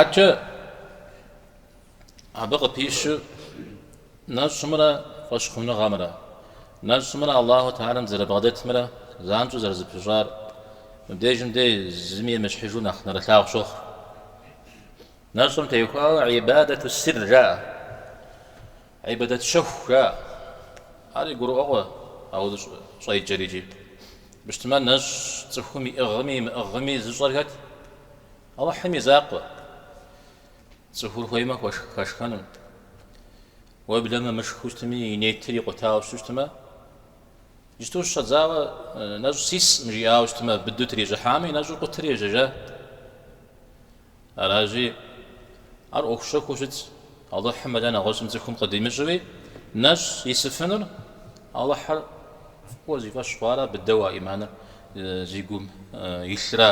Адэкӏэ абы къыпищу нэщӏымрэ фӏэщхъуныгъэмрэ, нэщӏымрэ Аллаху Тэхьэлам зэрыбгъэдэтымрэ занщӏэу зэрызэпыщӏар мыбдежым дей зыми емыщхьыжу нэхъ нэрылъагъу щохъу. Нэщӏым теухуауэ гьибадэту сир жаӏэ, гьибадэт щэху жаӏэ. Ари гурыӏуэгъуэ ауэдэу щӏеджэр икӏи. Абы щытмэ, нэщӏ цӏыхум иӏыгъми имыӏыгъми зыщӏэр хэт? Алыхьым и закъуэ. Цӏыхур хуеймэ хэшхэну. Уеблэмэ мышхыу щытми, и нетыр икъутауэ щыту щытмэ, иджыпсту щыщӏэдзауэ нэщӏ сискъым жиӏауэ щытмэ, быдэу трищӏыхьамэ, и нэщӏыр къутэри ежьэжа. Аращи, ар ӏуэху щэхуу щытщ, Алыхьым фӏэкӏа нэгъуэщӏым цӏыхум къыдимыщӏэуи, нэщӏ исыфынур Алыхьыр фӏыуэ зи фӏэщ хъуара, быдэу а ӏиманыр зи гум илъра.